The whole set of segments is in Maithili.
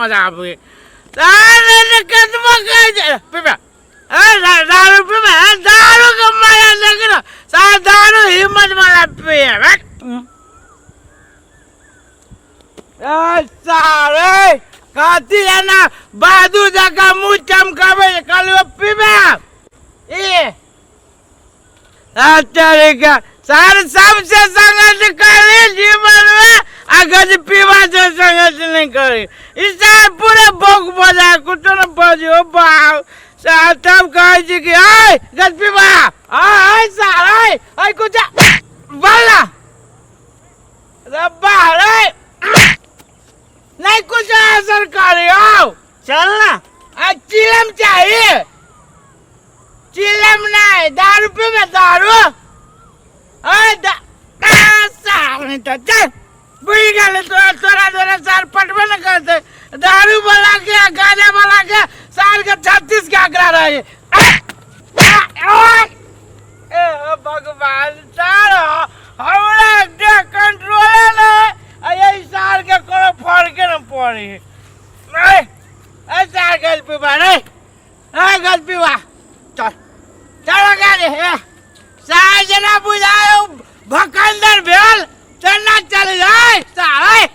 मजा आबै। अरे कतबो कहै छै पीबे, दारू पीबे, दारू के मजा देख ना सार, दारू हिम्मत वाला पिए। सारे कथी एना बादू जकाँ मुँह चमकाबै छै? कहलियौ पीबे ई तरीका सर सबसे संगत करी जीवन में, आ गज पीवा से संगत नहीं करी। ई सर पूरे भोग बजा कुछो न बजो बाप सर। तब कहै छी कि आय गज पीवा, आय आय सर, आय आय कुछ बोला रब्बा रे नहीं कुछ असर करे। आओ चल ना, आ चिलम चाहिए? चिलम नहीं, दारू पीबे दारू। अरे सार नहीं तो चल बुझ गेल। तोरा तोरा तोरा सार पटबे न करते। दारू वाला के गांजा वाला के सार के 36 के आंकड़ा रहे। ए भगवान, सार हमरा देह कंट्रोल नहीं आ यही सार के कोनो फर्क न पड़ी। ए ए सार गल पीबा रे, ए गल पीबा, चल चल गाड़ी। हे सार जना बुझायो भकंदर भेल तेना चल जाए सारे।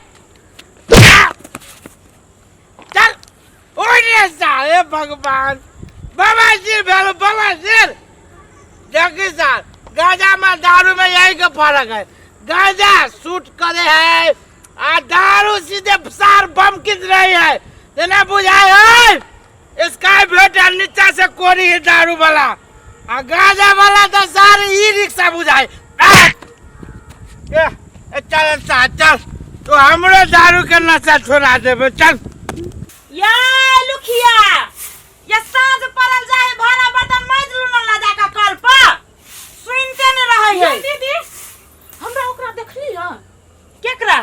चल ओने सारे भगवान बाबा सिर भेल बाबा सिर। देखी सार, गांजा में दारू में यही के फर्क है। गांजा सूट करे है आ दारू सीधे सार बम किस रही है तेना बुझाए है। स्काई भेट नीचा से कोरी है दारू वाला, आ गांजा वाला तो सार ई रिक्शा बुझाए। ए, चल सार चल, तो हमरो दारू के नशा छोड़ा देबे चल। या लुखिया, ये साँझ पड़ल जाए, भाड़ा बर्तन मांजि लू न ला जाके कल पर, सुनते न रहै है। दीदी, हमरा ओकरा देखली हँ? केकरा?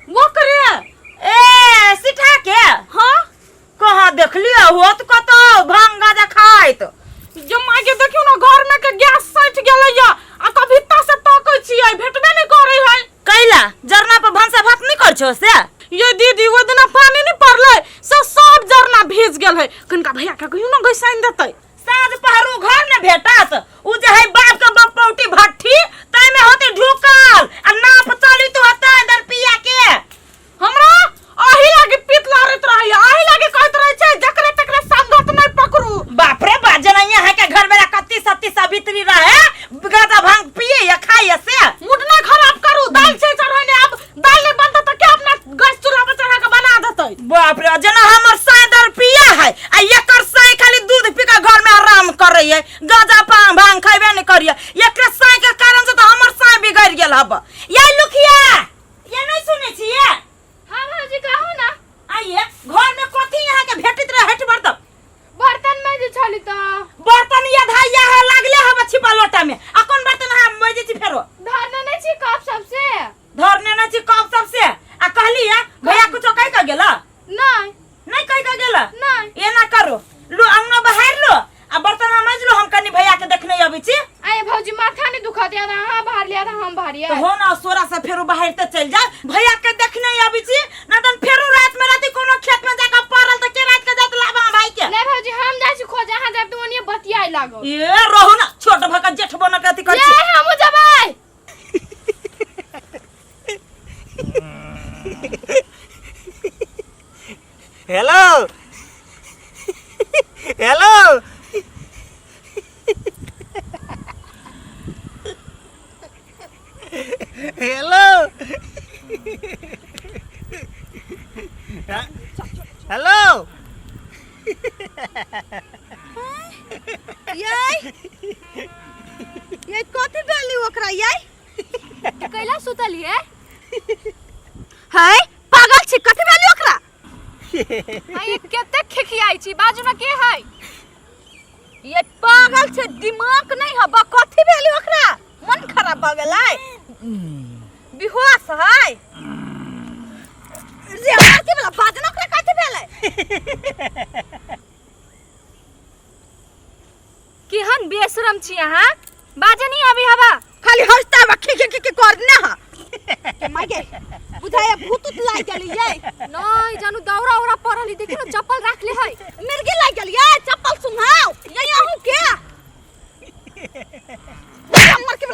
ओकरे। ए सिठा के? हाँ। कहाँ देखली हो त कतौ भांग गाजा खाइत? जे माय के देखियो ना, घर में के गैस सटि गेलै या आ कविता से तकै छियै, भेटबे नहि करै है। कैला जरना पर भनसा भात नहि कर छो से? ये दीदी, ओहि दिना पानी नहि पड़लै से सब जरना भीज गेल है। कनिका भैया के कहियो ना घिसाइन देतै। साँझ पहरू घर में भेटत उ जे है बाप के बपौटी भट्ठी तै में होते ढुकल आ नाप चलित होतै दरपिया के। हमरा अही लागे पीत लहरैत रहैया, अही लागे कहैत रहै छै जकरे तकरे संगत नहि पकड़ू। बाप रे बाप, जेना यहाँ के घर में कत्ती सत्ती सावित्री रहे गाजा भांग पिए या खाए से। मूड नहि खराब करू, दालि छै चढ़ेने, आब दालि नहि बनतै तऽ के अपना गैस चूल्हा पर चढ़ा के बना देतै? बाप रे, जेना हमर साय दरपिया है आ एकर साय खाली दूध पी के घर में आराम करे है, गाजा पान भांग खैबे नहीं करिए। एकरे साय के कारण से तो हमर साय बिगड़ गेल हब। ये लुखिया, ये नहीं सुनै छियै? हाँ भौजी, कहू ना। आइए घर में कथी यहाँ के भेटित रहे हट बर्तन? बर्तन में जे छली तो बर्तन ये धाई यहाँ लागले हब छिपा लोटा में, आ कोन बर्तन अहाँ मजे छी फेरो? धरने नहीं छी कप सबसे। धरने नहीं छी कप सबसे? आ कहली है भैया कुछो कह के गेला? नहीं। नहीं कह के गेला? नहीं। एना करो, लो अंगना बहार लो आ बर्तन मांज लो, हम कनी भैया के देखने अबै छी। आये भौजी, माथा नहीं दुखत याद, अहाँ बाहर लिया था हम बाहर तो हो ना, सोरा से फेरो बाहर ते चल जा, भैया के देखने अबै छी ना तन फेरो रात में राती कोनो खेत में जाके पड़ल त के रात के जात लाबा भाई के। नहीं भौजी, हम जाइ छी खोज, अहाँ जाब त ओनिए बतियाए लागो। ए रहू ना, छोट भक जेठ बन के अथी कर छी। ये हमहु जबै। Hello hello hello hello. ये ये कथी भेली ओकरा? ये कैला सुतल है? है पागल छी, कथी भेली ओकरा? ये कते खिखियाई छी, बाजू ना के है? ये पागल छे, दिमाग नहीं हबा। कथी भेली ओकरा? मन खराब भ गेलै, बेहोश है रे। हमरा की भेलै? बाजू ना, ओकरा कथी भेलै? केहन बेशरम छी अहाँ, बाजे नहीं अभी हवा। खाली हंसता बा, खी खी खी खी कर ना हा। माय गे, बुझाया भूत उत लागि गेलै ये। नहीं जानू दौरा उरा पड़ल देखी ना चप्पल राख ले है। मिर्गी लागि गेल ये, चप्पल सुंघाओ ये अहूँ के मर के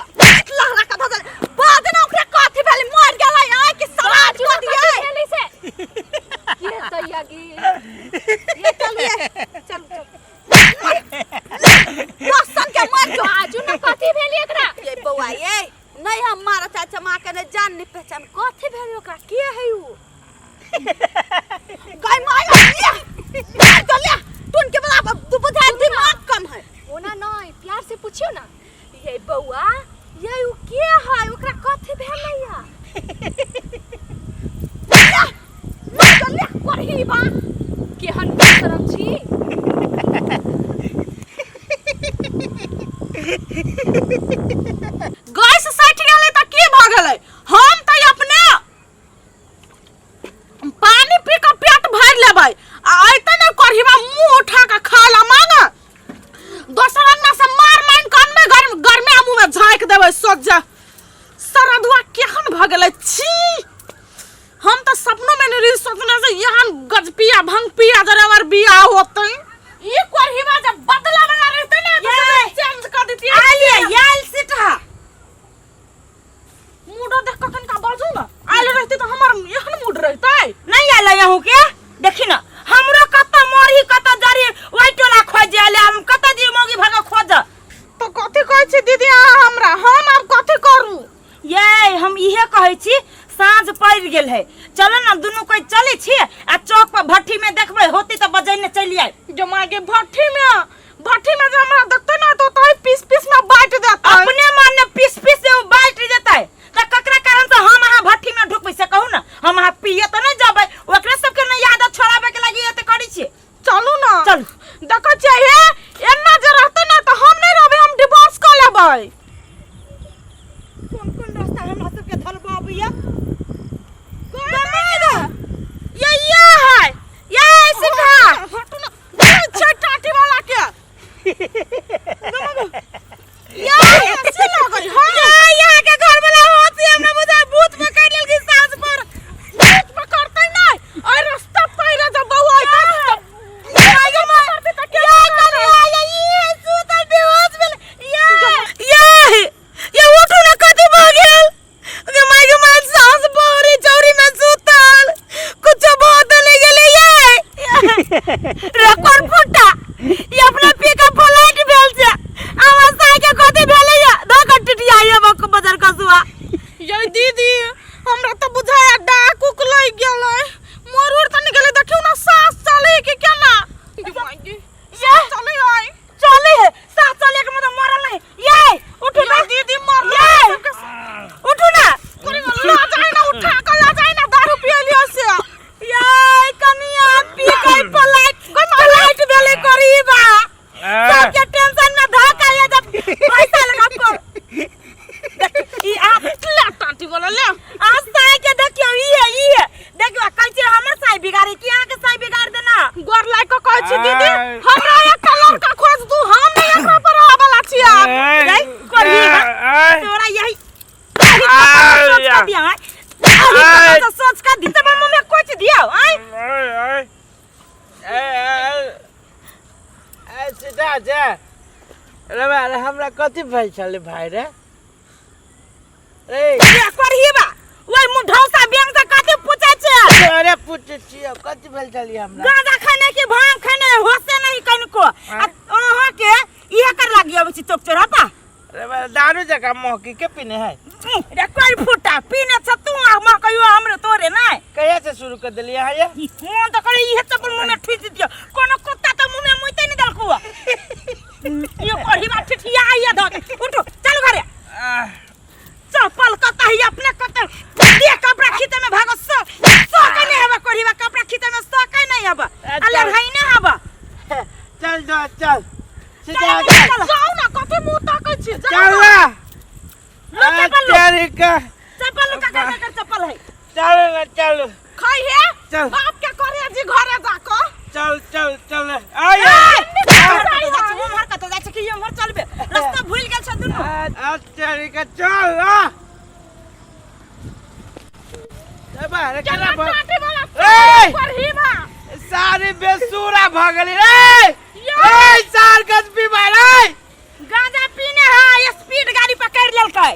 लहरा का धजल बाद ना ओकरा कथी भेलै, मर गेलै आइ के सवाज बाजू कऽ ना दियै। कथी भेलै से के दैया गे। ये चलू ये, चलू चलू दसन के मर जो। बाजू ना कथी भेलै एकरा? ये बौआ ये नहीं हम मारा चाचा माँ के नहीं जान नहीं पहचान कथी भेलै ओकरा, के है उ गाय माय ये मार गलिया टुन के बला दू बुझा दिमाग कम है। ओना नहीं प्यार से पूछियो ना। ये बौआ ये उ के है, ओकरा कथी भेलै या? मार गलिया करही बा। केहन बेशरम छी। गैस सटि गेलै तऽ की भऽ गेलै? हम तऽ अपने पानी पी कऽ पेट भरि लेबै आ अयतै ने करहीबा मुँह उठा कऽ खाय लए मांगे, दोसर अंगना से मार मारि कऽ अनबै, गर्म गर्मे मुँह में झाँकि देबै। सोच जा सरदुआ केहन भऽ गेलै। छी, हम तऽ सपनो में नहीं रही सोचने से एहन गजपिया भंगपिया जरावर बियाह होतै। ई करहीबा जब बदला वाला रहतै ने तऽ चेंज कऽ दितियै। आलिए आयल सीटा मूडो देख कऽ कनिका बाजू ना, आयल रहतै तऽ हमर एहन मूड रहतै? नहीं आयल अहूँ के। देखी ना हमरो कत मरही कत जरी ओहि टोला खोज आयल, हम कत जी मौगी भगा खोज। तो कथी कहै छी दीदी अहाँ हमरा? हम आब कथी करू? ये हम इहे कहै छी, साँझ पड़ि गेल है, चलो ना दुनू कोई चलै छी आ चौक पर भट्ठी में देखबै होती तऽ बजैने चलि आयब। जो मागे भट्ठी में, भट्ठी में जे हमरा देखतै ना तो तोय पीस पीस में बाँटि देतै। अपने मन में पीस पीस से उ बाँटि जेतै तऽ ककरा कारण से हम अहाँ भट्ठी में ढुकबै से कहू ना? हम अहाँ पिए तऽ नहि जेबै, ओकरे सबके नहि आदत छोड़ाबै के लागी एते करै छियै। चलू ना। चलू। देखै छियै हे एना जे रहतै ना तऽ हम नहि रहबै, हम डिवोर्स कऽ लेबै। कोन कोन रास्ता हमरा सबके धरबा अबैया? ये ये है ये सीधा हटू ना छै टाटी वाला के। ये हँसी लगै है। ये यहाँ के घर वाला होती हमरा बुझाय भूत पकड़ लेलकै साँझ पर। भूत पकड़तै नहि, एहि रास्ता पहिरे जब बौआ अयतै तऽ ये कनिया ये ये सुतल बेहोश भेल। ये ये ये उठू ना, कथी भऽ गेल गे माय? गे माय, साँस बहरे चौरी में सुतल कुछ बहुत नहीं गेले। ये रेकॉर्ड फुटा, ये अपना पी के पलट भेल छै। आवाज साइ के कथी भेलै या धो के टिटिया ये बक बजर कसुआ। ये दीदी हमरा तऽ बुझाया डाक उक लागि गेलै, मोर उर तऽ नहि गेलै। देखियौ ना साँस चलै कि केना। ये चलै है, चले है साँस चले के मतलब मरल नहीं। ये उठू ना ये दीदी मरल। ये उठू ना, ला जाए ना, उठा के ला जाए ना, दारू पियलियो से। ये कनिया पी के पलट पलट भेलै करीबा, सबके टेंशन में धक्का ये जब पैसा लगा पर देख, ई आ ले टाटी वाला ले। आ साई के देखियो, ई है ई है देखियो, कहै छै हमर साई बिगाड़ी कि अहाँ के साई बिगाड़ देना। गोर लाग के कहै छी दीदी, हमरा एकटा लड़का खोज दू, हम नहि एकरा पर रहऽ वाला छी आब। रे करही तोरा यही यही सोच का दिया है, यही तो सोच का दी तो मुंह में कुछ दिया आय। सीधा छै रे भाई, हमरा कथी भेल छलै भाई रे? रे रे करही बा ओइ मुंह ढौसा बैंक से कथी पूछै छै? अरे पूछै छियौ कथी भेल छलै हमरा? गांजा खाने की भांग खाने होशे नहीं कनको, आ अहाँ के इहे कर लागी अबै छी चौक चौराहा रे भाई, दारू जकाँ महकी के पीने है? रे कोई फूटा पीने छ तू आ म कहियो हमरे तोरे नै। कहिया से शुरू कर देलियै अहाँ ये? मोन त करे इहे चप्पल मुंह में ठुस दियो, कोनो कुत्ता त मुंह में मुइते नै देलकौ। यो कढ़ी बा ठिठिया आइया धक उठो चल घरे। चप्पल कत ही अपने कत दे कपड़ा खीते में भागो, सो सो के नहीं हवा कढ़ी बा कपड़ा खीते में सो के नहीं हवा आ लड़ाई नहीं हवा। चल जो चल सीधा चल, चल। चल। जाउ ना, कथी मुँह ताकै छी? चल ना। लो चप्पल लो। तेरी का चप्पल लो, काका काका चप्पल है। चल ना चल। खाइ हे चल। बाप के करे जी घरे जाकऽ। चल चल चल आय। उम्हर कतऽ जाइ छै कि उम्हर चलबे, रास्ता भूल गेल छ दुनू। तेरी का चल ना। रे केना भऽ टाटी वाला ए! करहीबा सारी बेसुरा भऽ गेली रे ए सार गज बीमार रे।